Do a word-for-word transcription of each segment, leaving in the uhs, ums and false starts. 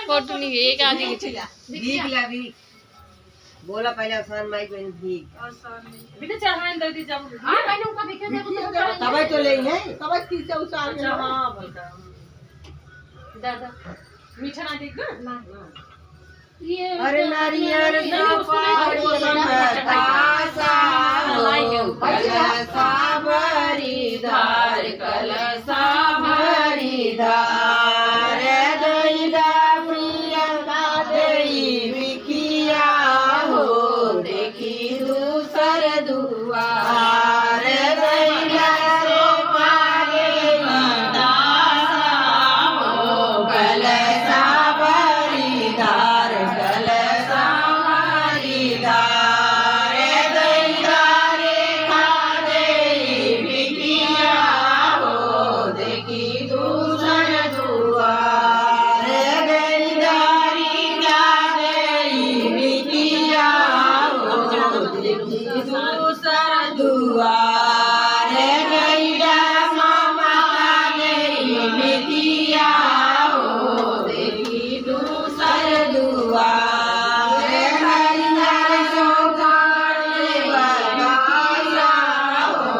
फोटो नहीं है, एक आदमी खींच। भीख ला, भीख। बोला पहले, आसान माई बहन, भीख। बेटा, चढ़ाएं दे दी जब। हाँ, पहले उनका भीखे दे, तबे तो ले हैं, तबे तीन सौ साल में। अच्छा, हाँ, बोलता। दादा, मीठा ना देख ना। अरे नारियर सुपारी बतासा हो, कलसा भरी धार, कलसा भरी धार। दई दा प्रियंका देई बिकिया हो, देखी दूसर दुआर। दई दा सुपारी बतासा हो, कलसा भरी धार, कलसा भरी धार। दई दा रेखा देई बिकिया हो, देखी दूसर दुआर। दई दा रेखा देई बिकिया हो, देखी दूसर दुआर। दई दा ममता देई बिकिया हो, देखी दूसर दुआर। दई दा सोगान बतासा हो,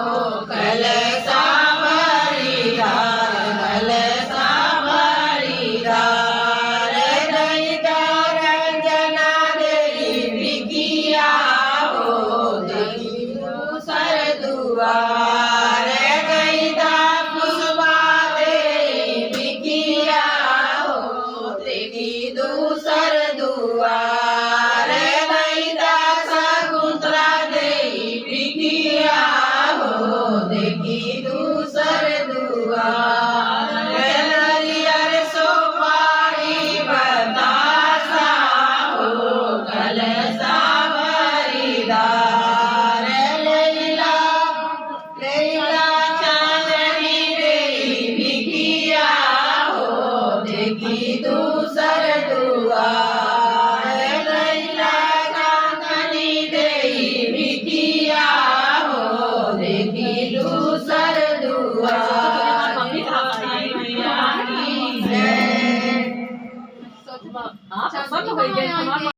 कलसा भरी धार, कलसा भरी धार। दई दा रंजना देई बिकिया हो, देखी दूसर दुआर। दई दा पुष्पा देई बिकिया हो, देखी दूसर दुआर। दई दा शकुंतला देई बिकिया हो, देखी दूसर दुआर। नरियर सुपारी बतासा हो, कलसा भरी धार। लैला लैला चांदनी देई बिकिया हो, देखी दूसर दुआर। लैला चांदनी देई बिकिया हो, देखी दूसर दुआर।